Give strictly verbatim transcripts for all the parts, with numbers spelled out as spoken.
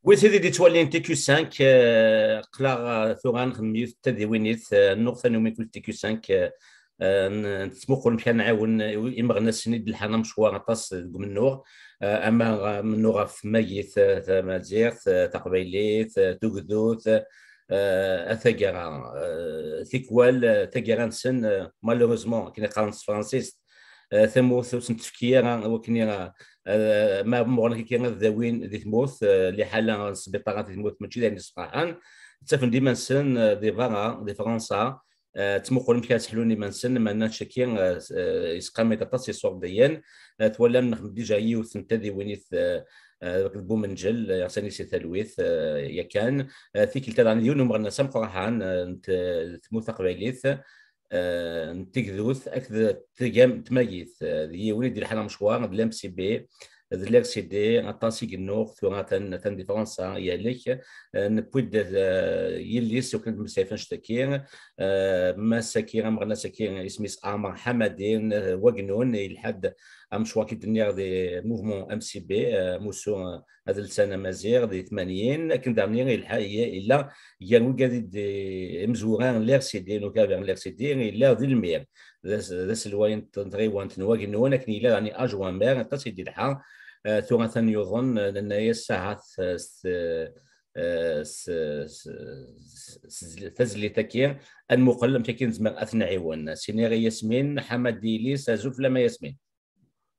Wi tid i d-ittwalin T Q cinq, eh, qqleɣ, eh, tura nxemmem yiwet n tadiwinit, eh, nnuɣ tanumi kul T Q cinq, eh, eh, n-, nettmuqul amek ad nɛawen imeɣnasen i d-lḥan amecwar aṭas deg umennuɣ, eh, ama, eh, amennuɣ ɣef tmagit, eh, tamaziɣt, eh, taqbaylit, eh, tugdut, eh, a taggara, eh, tikwal, eh, taggara-nsen, eh, malheureusement, akken i qqaren s tefransist, eh, tamurt ur sen-tefki ara wakken i, eh, ma muɣen akka ad dawin di tmurt, eh, liḥala n sbiṭarat di tmurt mačči d ayen yessefraḥen. Ttafen-d iman-nsen, eh, di berra, di Fransa, eh, ttmuqulen amek ara sseḥlun iman-nsen, meɛna caki, eh, s-, eh, yesqam-it aṭas iṣurdiyen. Eh, twalam nexdem dija yiwet n tadiwinit, eh, eh, akked Bumenǧel, eh, Ɣsani si talwit, eh, yakan. Eh, tikkelt-a daɣen d yiwen umeɣnas ameqqran, eh, n t-, n tmurt taqbaylit, eh, n tegdut akked tegam-, tmagit. Eh, d yiwen i d-ilḥan amecwar d l'M C B, d l'R C D, aṭas i yennuɣ, tura atan, atan di Fransa, yehlek. Eh, newwi-d, eh, yelli-s, akken ad d-mmeslay ɣef annect-agi. Eh, mass-agi, ameɣnas-agi, isem-is Ɛmer Ḥamadi, n, eh, Wagnun, yelḥa-d amecwar i d-nniɣ di mouvement M C B, eh, Musu, eh, adelsan amaziɣ di tmanyin, akken daɣen yelḥa, ye-, yella gar wigad i d-, imezwura n l'R C D, n ukabar n l'R C D, yella d lmir, d as-, d aselway n t-, n tɣiwant n Wagnun, akken yella daɣen adjoint maire, aṭas i d-yelḥa. Eh, tura atan yuḍen, eh, nenna-yas ahat, eh, s t-, eh, s, s, s, s tazlit-agi, ad nmuqel amek akken nezmer ad t-nɛiwen. Siniɣ i Yasmin Ḥamadi Ilis, azul fell-am a Yasmin.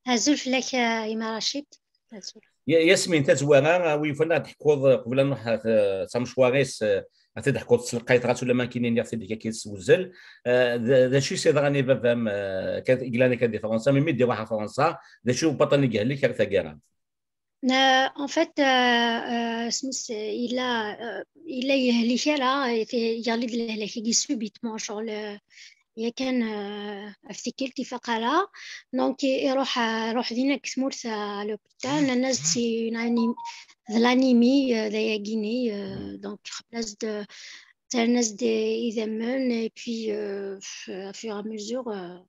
Azul fell-ak, a Ima Racid. Azul. Ya-, Yasmin, tazwara, a wi yufan ad d-teḥkuḍ, eh, qbel ad nruḥ, eh, s amecwar-is, eh, ad t-id-teḥkuḍ s lqayt, ɣas ulamma nekkini nniɣ-t-id akka s wezzel. Eh, d, d acu i s-yeḍran i baba-m, eh, kan, i yellan akka di Fransa, melmi d-iruḥ ɣer Fransa, d acu baṭel i yehlek ar taggara? Euh, en fait, euh, euh, Smith, il a, euh, il a yehlek ara, yeɣli-d lehlak-agi subitement, genre, le, yakan, euh, ɣef tikkelt ifaq ara. Donc, i-, iruḥ, euh, iruḥ dinna deg tmurt, euh, à l'hôpital, nnan-as-d c'est une anémie, de l'anémie, euh, d ayagi-nni, euh, donc, xedmen-as-d, ttarran-as-d idammen, et puis, euh, au fur et à mesure, euh,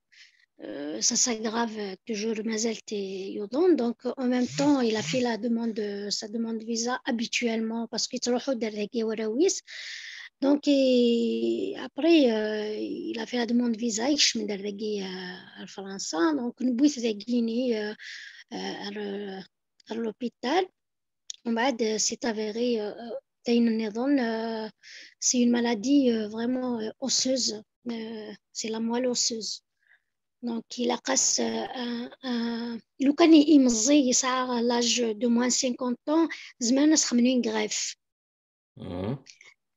euh, ça s'aggrave, euh, toujours, mazal-t yuḍen. Donc, en même temps, il a fait la demande, euh, sa demande de visa habituellement, parce que yettruḥu-d ar dagi warraw-is. Donc, et après, euh, il a fait la demande de visa, yekcem-d ar dagi, euh, ar Fransa. Donc, newwi-t dagi-nni, euh, euh, ar, ar l'hôpital. Umbeɛd, euh, c'est avéré, euh, d ayen nniḍen, euh, c'est une maladie, euh, vraiment, euh, osseuse. Euh, c'est la moelle osseuse. Donc, ilaq-as, euh, un, un, lukan i-, imeẓẓi, yesɛa l'âge de moins de cinquante ans, zemren ad s-xedmen une greffe. Mhm.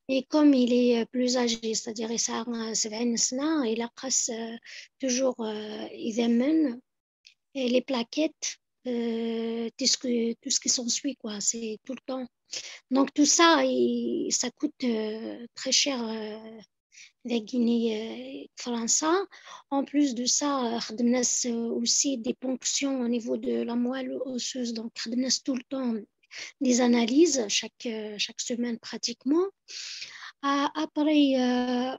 Et comme il est, euh, plus âgé, c'est-à-dire yesɛa, euh, sebɛin sna, ilaq-as, euh, toujours, euh, idammen, et les plaquettes, euh, tout ce que, tout ce qui s'ensuit, quoi, c'est tout le temps. Donc tout ça, il, ça coûte, euh, très cher, euh, dagi-nni, euh, Fransa. En plus de ça, euh, xedmen-as, euh, aussi des ponctions au niveau de la moelle osseuse, donc xedmen-as tout le temps des analyses chaque, euh, chaque semaine pratiquement. Euh, après, euh,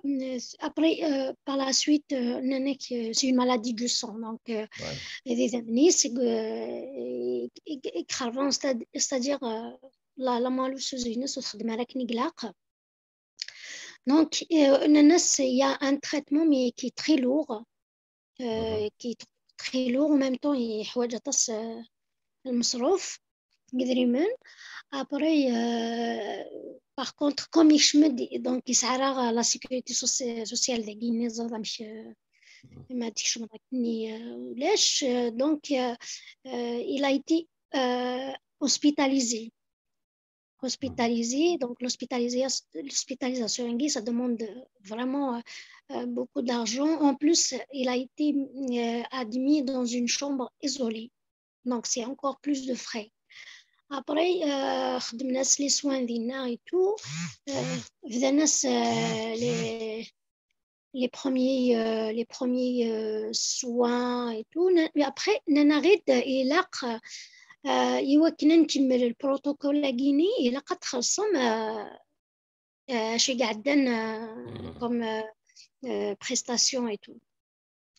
après, euh, par la suite, euh, nnan-ak, euh, c'est une maladie du sang. Donc, euh, les, c'est, euh, c'est-à-dire, euh, la, la moelle osseuse-ines ur txeddem ara akken i ilaq. Donc, euh, nnan-as, il y a un traitement, mais qui est très lourd. Euh, qui est très lourd, en même temps, yeḥwaǧ aṭas, euh, n lmeṣruf, n yidrimen. Après, euh, par contre, comme yekcem-d, donc, yesɛa ara la sécurité soci-, sociale dagi-nni, ẓriɣ amek, euh, ma ad tkecmeḍ akken-nni, euh, ulac. Euh, donc, euh, euh, il a été, euh, hospitalisé. Hospitalisé. Donc, l'hospitalisation, l'hospitalisation, ça demande vraiment, euh, euh, beaucoup d'argent. En plus, il a été, euh, admis dans une chambre isolée. Donc, c'est encore plus de frais. Après, euh, خدمنا les soins dinna et tout. Euh, بدانا, euh, les, les premiers, euh, les premiers, euh, soins et tout. Mais après, nnan-aɣ-d, ilaq, euh, i wakken ad nkemmel le protocole-agi-nni, ilaq ad txellṣem, euh, euh, acu i iɛeddan, euh, comme, euh, euh, prestation et tout.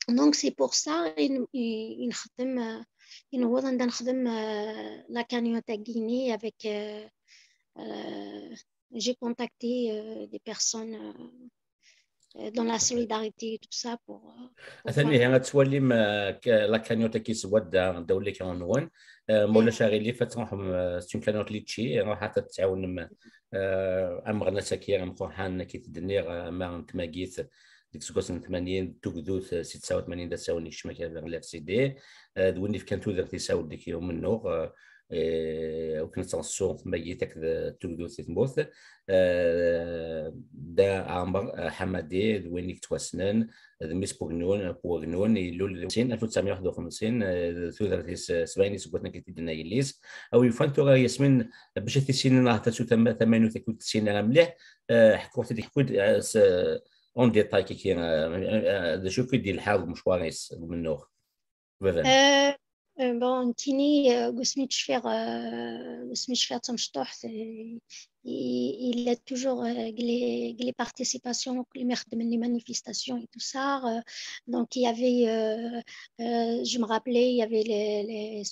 Donc, c'est pour ça, i n-, i, i nxeddem, euh, i newweḍ anda nexdem, euh, la cagnotte-agi-nni avec, euh, euh, j'ai contacté euh, des personnes euh, euh, dans la solidarité et tout ça pour, euh, pour Atan voir. Ihi ad twalim euh, k- la cagnotte-agi s wadda ddaw l'écran-nwen. Euh, ma ulac aɣilif ad tṛuḥem euh, c'est une cagnotte Litchi, ruḥat ad tɛawnem euh, ameɣnas-agi amqurḥan, akka i d-nniɣ, euh, ama n tmagit deg iseggasen n tmanyin, d tugdut euh, si tesɛa u tmanyin d asawen yekcem akka vers l'F C D, euh, d win yefkan tudert-is awd deg umennuɣ, euh, eh, akken ad tɣessu tmagit akked tugdut di tmurt. Eh, Dda Ɛmer eh, Ḥamadi d win i yettwassnen, d mmi-s n Wagnun, n Wagnun, ilul di sin alef u tesɛemya u waḥed u xemsin, eh, d tudert-is eh, sebɛin iseggasen akken i t-id-tenna yelli-s. A wi yufan tura Yasmin, bac ad tissinen ahat tasut tama- tamaynut akken ur tessinen ara mliḥ, eh, ḥku-t-id, ḥku-d eh, s- en détail kiki, eh, eh, d acu i d-yelḥa deg umecwar-is deg umennuɣ. Baba. Euh, euh, bon, nekkini, euh, deg wasmi ttcfiɣ, euh, deg wasmi ttcfiɣ d tamecṭuḥt, euh, il, il a toujours euh, deg les, deg les participations, deg les manifestations et tout ça. Euh, donc, il y avait, euh, euh, je me rappelais, il y avait les, les,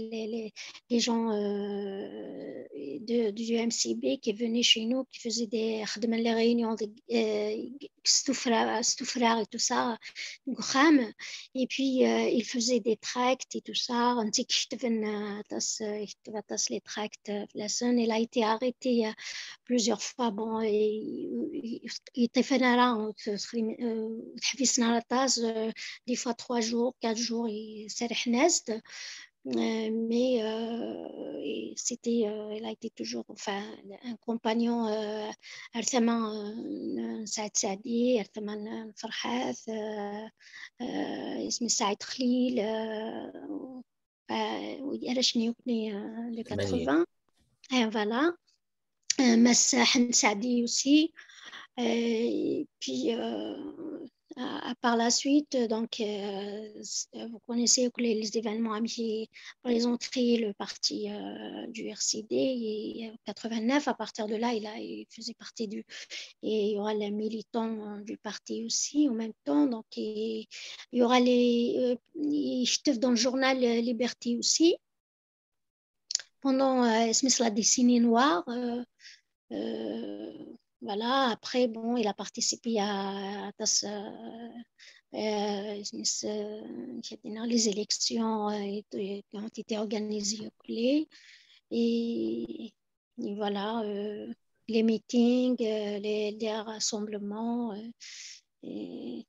les, les, les gens euh, de, du M C B qui venaient chez nous, qui faisaient des, خدمن les réunions de, euh, s tuffra, s tuffra et tout ça, deg uxxam. Et puis, euh, il faisait des tracts et tout ça. Netta i iceṭṭḥen, euh, aṭas, euh, iceṭṭḥen aṭas les tracts, euh, fell-asen. Il a été arrêté euh, plusieurs fois. Bon, i- i- yeṭṭif-aɣ ara, ur t-, ur t-ḥbisen ara aṭas, euh, des fois trois jours, quatre jours, iserrḥen-as-d. Euh, mais euh, et c'était, euh, il a été toujours, enfin, un compagnon euh, ar tama euh, n Saɛid Saɛdi, ar tama n Ferḥat, euh, euh, isem-is Saɛid Xlil, euh, euh, oui, arrac-nni akk les, euh, les Tmanyin. quatre-vingts. Et voilà. Euh, Mass Ḥmed Saɛdi aussi. Euh, et puis, euh, à, à par la suite, donc, euh, s- vous connaissez que les, les événements amis pour les entrées, le parti euh, du R C D, et en quatre-vingt-neuf, à partir de là, il, a, il faisait partie du... Et il y aura les militants euh, du parti aussi en même temps. Donc, il, il y aura les... Euh, il était dans le journal euh, Liberté aussi. Pendant euh, اسمه la décennie noire, euh, euh, voilà, après, bon, il a participé à, à, à, euh, euh, les élections euh, et, et qui ont été organisées au Collé. Et, et voilà, euh, les meetings, euh, les, les rassemblements. Euh, et,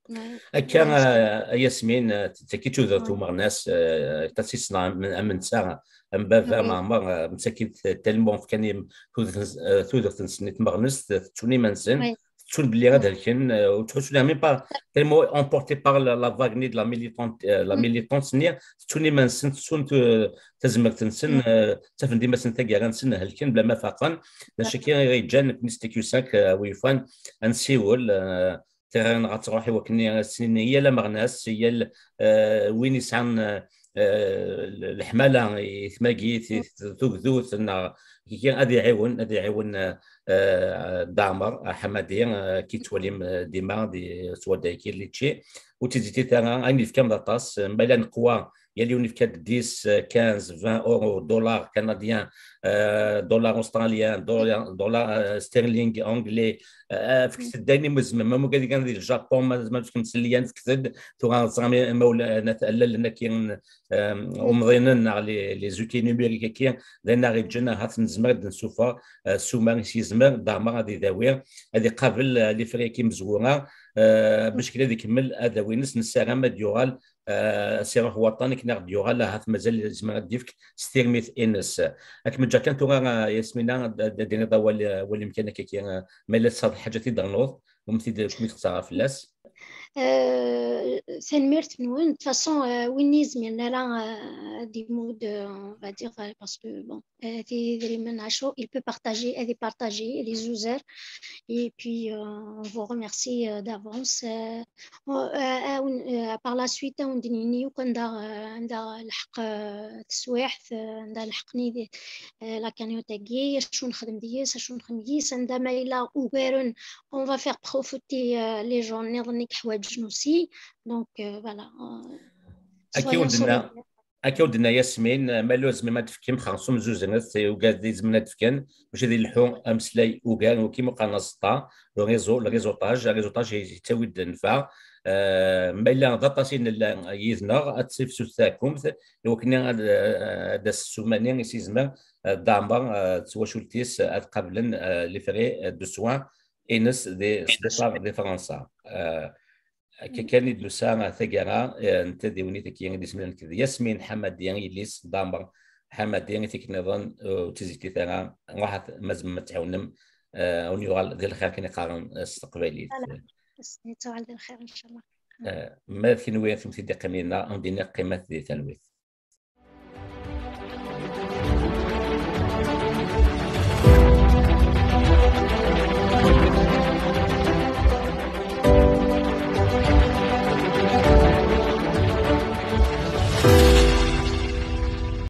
ouais. Akka, Ouais, c'est- euh, a Yasmine, euh, d tagi tudert Ouais. umeɣnas, euh, tasisna am am netta, am baba, am Ouais. Ɛmer, euh, netta ki tellement fkan tudert-nsen i tmeɣnest, tettun iman-nsen, Ouais. tettun belli ad Ouais. helken, euh, ur ttḥussun même pas, tellement emporté par la, la vague-nni de la militante, euh, la Mm. militante-nni, tettun iman-nsen, tettun tu- tazmert-nsen, Ouais. euh, ttafen-d iman-nsen taggara-nsen, helken bla ma faqen. D acu akka i ɣ-yeǧǧan nekkni s T Q cinq, euh, a wi yufan, ad nsiwel, euh, tira-nneɣ ad truḥ i wakken ad s-nini i yal ameɣnas, i yal, euh, win yesɛan, euh, euh, leḥmala i tmagit, i tugdut, neɣ kiki ad iɛiwen, ad iɛiwen, euh, euh, Dda Ɛmer Ḥamadi, euh, ki ttwalim, euh, dima di swadda-agi Litchi. Ur tt-id-ttittit ara, ayen yefkan d aṭas, ma yella neqwa, yal yiwen yefka-d dix, euh, quinze, vingt euros, dollar canadien, euh, dollar australien, dollar, dollar, euh, sterling anglais, euh, fket-d ayen imu tzemrem, ma ugad kan di Japon, ma, ma tefkem s lyan, fket-d, tura ẓram imawlan, allalen-agi, euh, umḍinen, neɣ les, les outils numériques-agi, d ayen aɣ-yeǧǧen ahat nezmer ad d-nessufeɣ, euh, ssuma i s-yezmer Dda Ɛmer ad idawi, ad iqabel, euh, les frais-agi imezwura, euh, bac kan ad ikemmel adawi-ines, nessaram ad d-yuɣal, euh, ad s-iruḥ waṭṭan akken ad d-yuɣal, ahat mazal yezmer ad d-yefk s tirmit-ines. Ad kem-ǧǧeɣ kan tura, euh, Yasmina, ad, ad d-tiniḍ awal, euh, awal imkan akka, euh, ma yella tesɛiḍ lḥaǧa ad t-id-ternuḍ, umi t-id-, umi textar fell-as. Euh, tanemmirt-nwen. De toute façon, euh, win yezmiren ara euh, ad imudd, euh, on va dire, euh, parce que bon, euh, tidrimen acu, il peut partager, ad ipartager, ad izzuzer. Et puis, euh, on vous remercie euh, d'avance. Euh, on- euh, euh, on- euh, par la suite, ad wen-d-nini akk anda, euh, anda lḥeq euh, teswiɛt, euh, anda lḥeq-nni di, euh, la cagnotte-agi, acu nexdem deg-s, acu nexdem deg-s, anda ma yella ugaren, on va faire profiter euh, les gens nniḍen i yeḥwaǧen aussi. Donc, euh, voilà. Euh, Akka i soyons wen-d-tenna, solidaires. Akka ur d-tenna Yasmin, ma lozim ad d-tefkem xersum zuznet, ugad izmen ad d-fken, mačči di lḥu ameslay ugar, u kim uqan aẓeṭṭa, le réseau, le réseautage, le réseautage yettawi-d nnfeɛ. Eh, ma yella d aṭas i nella yid-neɣ, ad tifsut taɛkumt, i wakken ad, ad as-tessumani i s-yezmer, eh, Dda Ɛmer, eh, d twacult-is ad qablen, eh, les frais, eh, de soins ines di, di Fransa. Eh, Akka kan i d-nusa taggara, eh, n tadiwennit-agi i d-isem nekk d Yasmin Ḥamadi, yelli-s Dda Ɛmer Ḥamadi, i tikkelt nniḍen, eh, ur ttizgitit ara, ruḥet, ma tzemrem ad tɛawnem, eh, ad wen-yuɣal di lxir kan i qqaren, eh, s teqbaylit. Voilà. Ad wen-yuɣal di lxir, incallah. Eh, ma d kenwi, kennemti d-iqqimen dinna, ad wen-d-iniɣ qqimet di talwit.